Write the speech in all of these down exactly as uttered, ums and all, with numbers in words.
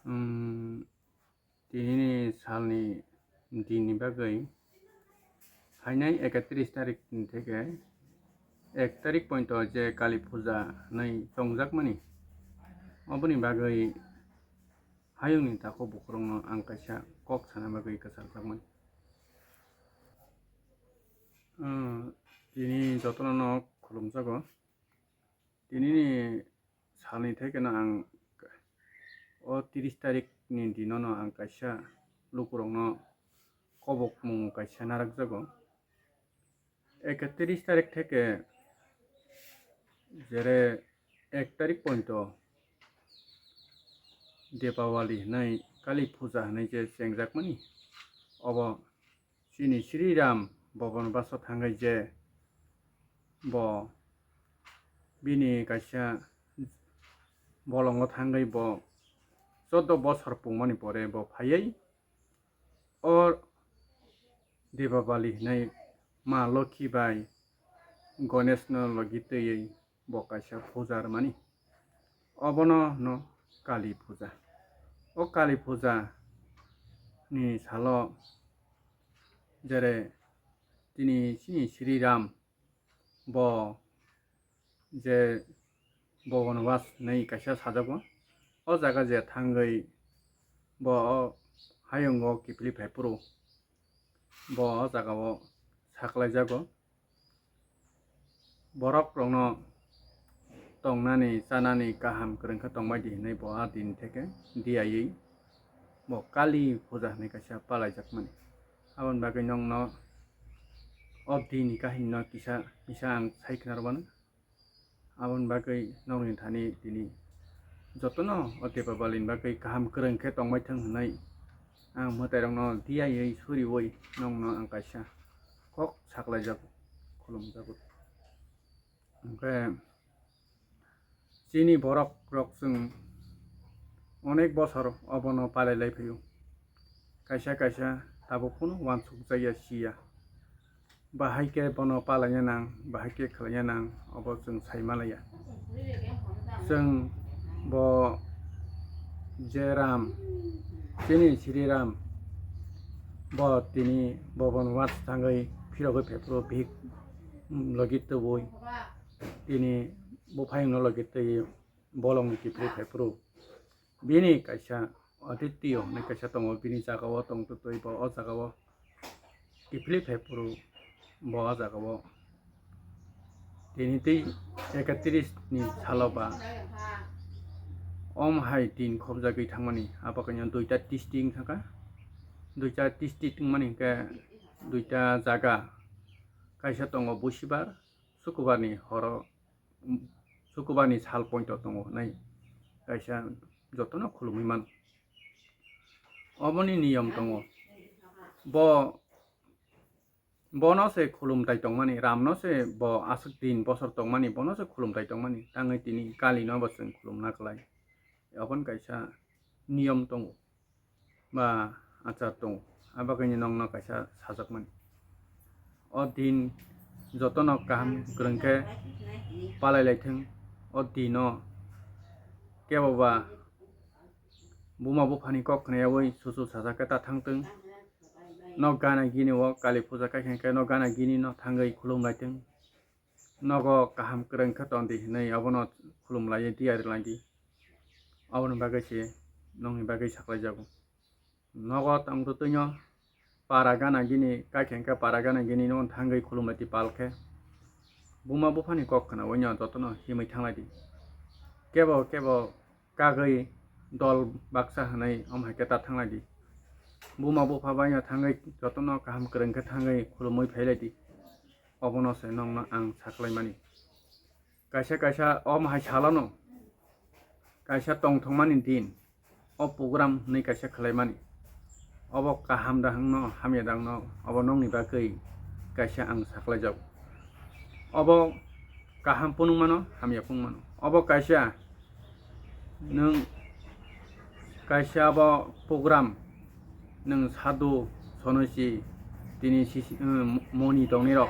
Umm, tinini salni dinni bagwi hainai ekatris tarik ni theke ek tarik poito je Kali Puja hinwi tongjakmani, oboni bagwi hayungni takhuk bukhurokno ang kaisa kok sana bagwi kwcharjakmani. Umm, tini jotono no khulumjago. Tinini salni thekeno ang o tris tarikni dinono ang kaisa lukurokno kobokmung kaisa narakjago. Ekatris tarik theke jere ek tarik poito Dipawali hinwi Kali Puja hinwi je chengjakmani, obo chini Sri Ram bo bonbaso thangwi je bo bini kaisa bolongo thangwi bo choudo bosor pungmani pore bo phaiwi o Dipawali hinwi Ma Lokhi bai Ganesh no logi twiwi bo kaisa puja rwmani. Obono hwno Kali Puja. O Kali Puja ni salo jere tini chini Sri Ram bo je Bhogon Was hinwi kaisa sajago. O jaga je thangwi bo o hayungo kiphilwi phaiphuru bo o jagao saklaijago. Borok rokno tongnani chanani kaham kwrwng khe tongbai di hinwi bo a din theke diyawi bo Kali Puja hinwi kaisa palaijakmani. Aboni bagwi nongno o dini kahinino kisa kisa ang sai khna rwmano. Aboni bagwi nokni thani tini jotono o Dipawali ni bagwi kaham kwrwng khe tongbai thung hinwi ang mwtairokno diyawi suriwi nokno ang kaisa kok saklaijago, khulumjago. Hwnkhe chini borok rok chwng onek bosor obono palai lai phaio. Kaisa kaisa tabuk phano uansuk jakya siya. Bahai khe bono palaina nang, bahai khe khlaina nang, obo chwng sai malaya. Chwng bo je Ram, chini Sri Ram, bo tini Bhogon Was thangwi phirogwi phaiphuru bihik logi tubui, tini buphayungno logi twi bolongni kiphilwi phaiphuru. Bini kaisa adityo hinwi kaisa tongo, bini jagao tongtwtwi bo o jagao kiphilwi phaiphuru bo o jagao tini tei ekatris ni salo ba om hai din khobjagwi thangmani. Abo kainwi duita district wngkha, duita district wngmani hwnkhe duita jaga, kaisa tongo Busibar, Sukubarni horo, Sukubarni sal poito tongo hinwi kaisa jotono khulumwi mano. Oboni niyom tongo. Bo, bono se khulumtai tongmani, Ramno se bo aswk din bosor tongmani, bono se khulumtai tongmani, tangwi tini Kalino bo chwng khulumna klai. Oboni kaisa niyom tongo ba achar tongo, abagwino nongno kaisa sajakmani. O din jotono kaham kwrwng khe palai lai thung. O dino kebo ba buma buphani kok khnayawi susu sajak khe ta thang thung. No gana gini o Kali Puja kai khe no gana gini no thangwi khulum lai thung. Nogo kaham kwrwng khe ton di hinwi abono khulum lai di, ari lai di. Aboni bagwi se nongni bagwi saklai jago. Nogo tongtwtwino para gana gini, kaikha hwnkhe para gana gini no thangwi khulumlai di pal khe. Buma buphani kok khnawi no jotono himwi thanglai di. Kebo kebo kagwi dol baksa hwnwi omo hai khe ta thanglai di. Buma bupha bai no thangwi jotono kaham kwrwng khe thangwi khulumwi phailai di. Obono se nongno ang saklaimani. Kaisa kaisa omo hai salono kaisa tongthokmani din, o program hwnwi kaisa khlaimani. Obo kaham da hwngno, hamya da hwngno, obo nokni bagwi kaisa ang saklaijago. Obo kaham phunuk mano, hamya phunuk mano. Obo kaisa nwng kaisa abo program nwng sadhu, sonosi, tini sisi, um, moni tongnai rok,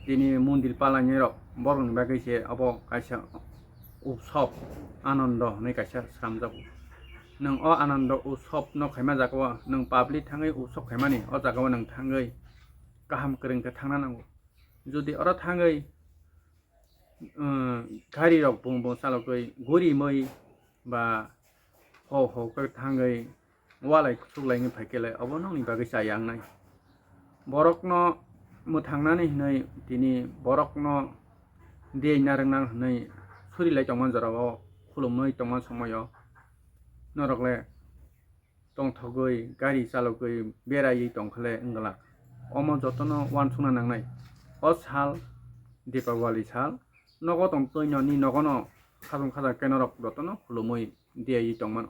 tini mondir palainai rok, borokni bagwi se abo kaisa utsob, anondo hinwi kaisa swnamjago. Nwng o Anando Utsav no khaima jaga o nwng public thangwi utsav khaimani, o jaga o nwng thangwi kaham kwrwng khe thangna nango. Jodi oro thangwi, um, gari rok bung bung chalogwi guri mui ba ho ho khe thangwi walai kuchuk lai wngwi phai khe le obo nokni bagwi chaya wngnai. Borokno mwthangnani hwnwi tini borokno diyai narwkna hwnwi suri lai tongma jorao khulumwi tongma somoio norok le tongthogwi gari chalogwi beraiwi tongkha le wngwlak. Omo jotono uansukna nangnai. O sal Dipawali sal nogo tongtwino ni nogono khajang khajang khe norok jotono khulumwi diyaiwi tongmano.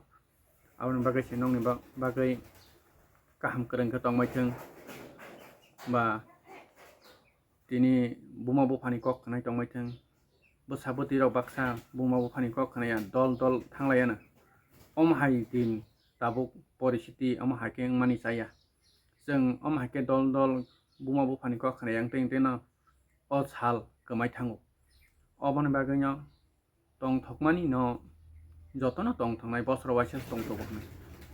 Aboni bagwi se nokni ba-, bagwi kaham kwrwng khe tongmaithwng ba tini buma buphani kok khwnai tongmaithwng. Bwsa bwtwi rok baksa buma buphani kok khwnaya dol dol thanglaiyano. Omo hai din tabuk poristhiti omo hai khe wngmani chaya. Chwng omo hai khe dol dol buma buphani kok khwnaya wngtwi wngtwino o sal kwmai thango. Oboni bagwino tongthokmani no jotono tongthoknai bosoro waisa tongthok hwnwi.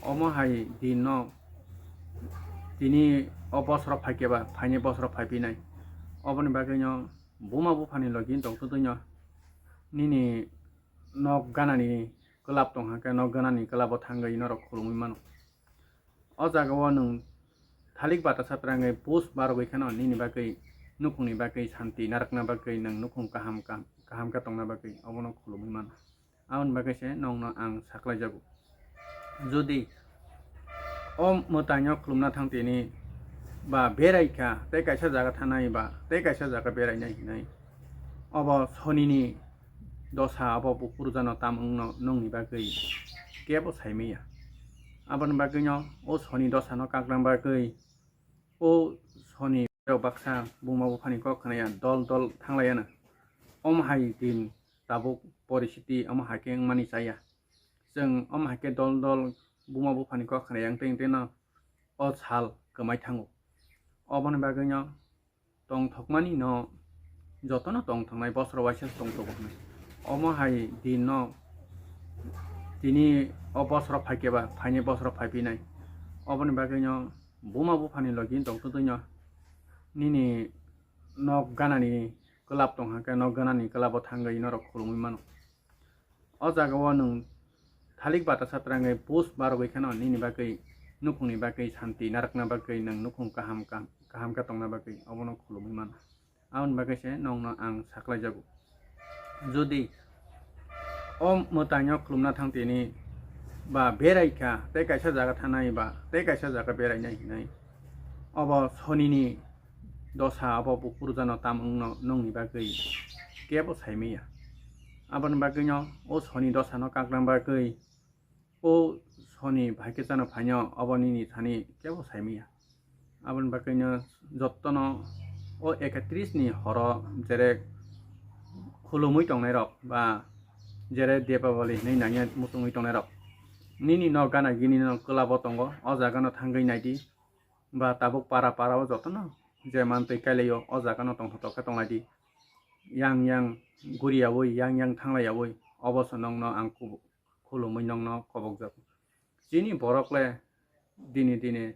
Omo hai din no tini o bosoro phaikhe ba phaini bosoro phaiphinai. Oboni bagwino buma buphani logi tongtwtwino nini nok ganani club tongkha khe nok ganani club o thangwi norok khulumwi mano. O jaga o nwng thalik bata satrangwi post barogwi kheno nini bagwi nukhungni bagwi santi narwkna bagwi nwng nukhung kaham kaham kaham khe tongna bagwi obono khulumwi mano. Aboni bagwi se nokno ang saklaijago. Jodi o mwtaino khulumna thang tini ba berai kha tei kaisa jaga thanai ba tei kaisa jaga berainai hinai obo sonini dosa obo buphuru jano tam wngno nokni bagwi kebo saimanya. Aboni bagwino o soni dosano kakna bagwi o soni rok baksa buma buphani kok khwnaya dol dol thanglaiyano. Omo hai din tabuk poristhiti omo hai khe wngmani chaya. Chwng omo hai khe dol dol buma buphani kok khwnaya wngtwi wngtwino o sal kwmai thango. Oboni bagwino tongthokmani no jotono tongthoknai bosoro waisa tongthok hwnwi. Omo hai din no tini o bosoro phaikhe ba phaini bosoro phaiphinai. Oboni bagwino buma buphani logi tongtwtwino nini nok ganani club tongkha khe nok ganani club o thangwi norok khulumwi mano. O jaga o nwng thalik bata satrangwi post barogwi kheno nini bagwi nukhungni bagwi santi narwkna bagwi nwng nukhung kaham kaham kaham khe tongna bagwi obono khulumwi mano. Aboni bagwi se nokno ang saklaijago. Jodi o mwtaino khulumna thang tini ba berai kha tei kaisa jaga thanai ba tei kaisa jaga berainai hinai obo sonini dosa obo buphuru jano tam wngno nokni bagwi kebo saimanya. Aboni bagwino o soni dosano kakna bagwi o soni bhai khe chano phaino obo nini thani kebo saimanya. Aboni bagwino jotono o ekatris ni horo jere khulumwi tongnairok ba jere Dipawali hinwi nangya muchungwi tongnairok nini nok gana gini no club o tongo, o jaga no thangwi naidi. Ba tabuk para para o jotono je mantwi kailaio o jaga no tongthok khe tonglaidi. Yang yang guriyaui yang yang thanglaiyaui obo se nokno ang kubu-, khulumwi nokno kobokjago. Chini borok le dini dini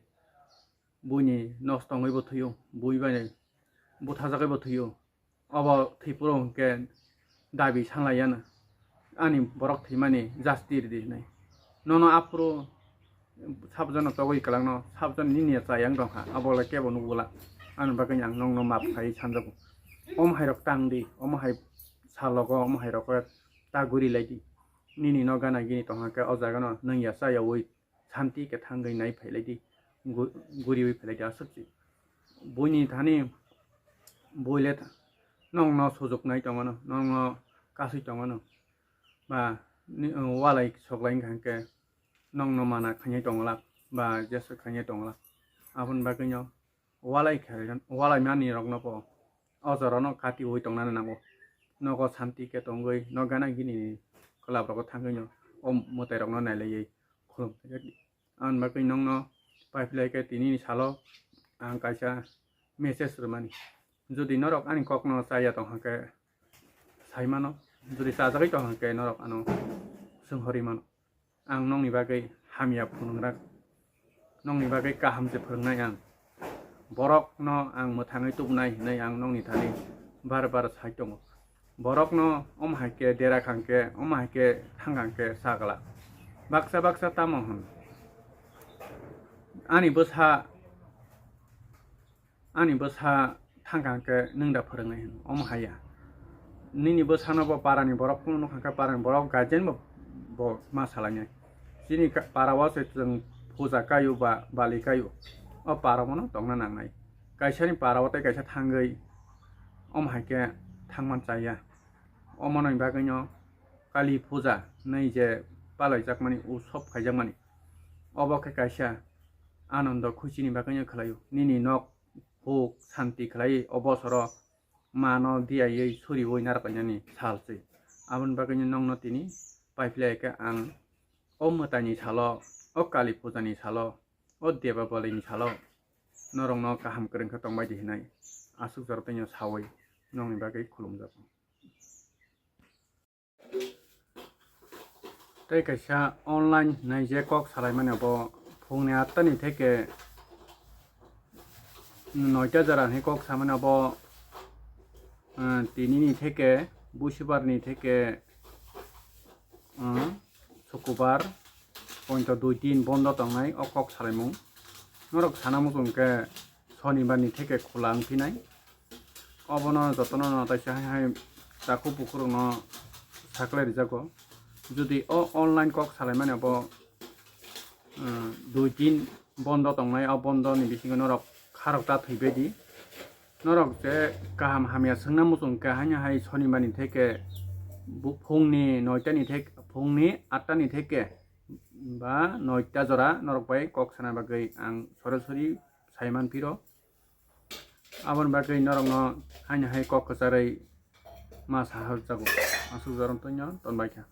buini nosto wngwi bo thwio, bui bai buthajagwi bo thwio. Obo thwipuro hwnkhe dabi sanlaiyano ani borok thwimani justice ridi hinwi. Nono aphuru sabjano togwi kwlangno sabjano nini chayang tongkha, abo le kebo nukgwla. Ani bagwi ang nokno map khaiwi sanjago. Omo hairok tangdi, omo hai salogo, omo hairok ta guri laidi. Nini no gana gini tongkha khe o jagano nwng ya chayaui santi khe thangwi nai phailaidi, gu-, guriui phailaidi aswk se. Buini thani bui le th-, nokno sujuk nai tongmano, nokno kasui tongmano, ba ni, walai soklai wngkha hwnkhe nokno mana khainai tongla, ba jeswk khainai tongla. Aboni bagwino walai khe, walai mani rokno bo o jorano katiui tongnani nango. Nogo santi khe tongwi, nok gana gini ni club rogo thangwino o mwtai rokno nailaiwi khulum. Aboni bagwi nokno paiphlai khe tini ni salo ang kaisa message rwmani. Jodi norok ani kokno chaya tong hwnkhe sai mano, jodi chajagwi tong hwnkhe norok ano swnghorwi mano. Ang nokni bagwi hamya phunukrak, nokni bagwi kaham se phwrwngnai ang. Borokno ang mwthangwi tubunai hwnwi ang nokni thani bar bar sai tongo. Borokno omo hai khe dera khang khe, omo hai khe thang khang khe sa glak. Baksa baksa tamo hwn? Ani bwsa, ani bwsa thang khang khe nwng da phwrwngnai hwn, omo hai ya. Nini bwsano bo parani borok phano nukha khe parani borok guardian bo, bo ma salainai. Chini ka-, para o se chwng puja kaio ba bali kaio, o para o no tongna nangnai. Kaisani para o tei kaisa thangwi omo hai khe thangman chaya. Omo ni bagwino Kali puja hwnwi je palaijakmani, utsob khaijakmani, obo khe kaisa anando khuchini bagwino khlaio. Nini nok huk santi khlai o bosoro mano diyaui suriui narwk lainani sal se. Aboni bagwino nokno tini paiphlai khe ang o mwtaini salo, o Kali pujani salo, o Debabali ni salo norokno kaham kwrwng khe tongbai di hwnwi aswk jorotino saui nokni bagwi khulumjago. Tei kaisa online hwnwi je kok salaimani abo phungni atta ni theke noita jora hwnwi kok samani abo, ah, tini ni theke, busibar ni theke, ah, sukubar, pointo dui din bondo tongnai o kok salaimung. Norok sana muchung khe sonibar ni theke khula wng phinai. Obono jotono no taisa hai hai takhuk bukhuk rokno saklai rijago. Jodi o online kok salaimani abo, ah, dui din bondo tongnai, o bondo ni bisingo norok kharok ta thwibai di. Norok je kaham hamya swngna muchung khe haino hai sonibar ni theke bu-, phungni noita ni thek-, phungni atta ni theke ba noita jora norok bai kok sana bagwi ang sorasori saiman phiro. Aboni bagwi norokno haino hai kok kwcharwi ma saharjago. Aswk jorom tongno tonbaikha.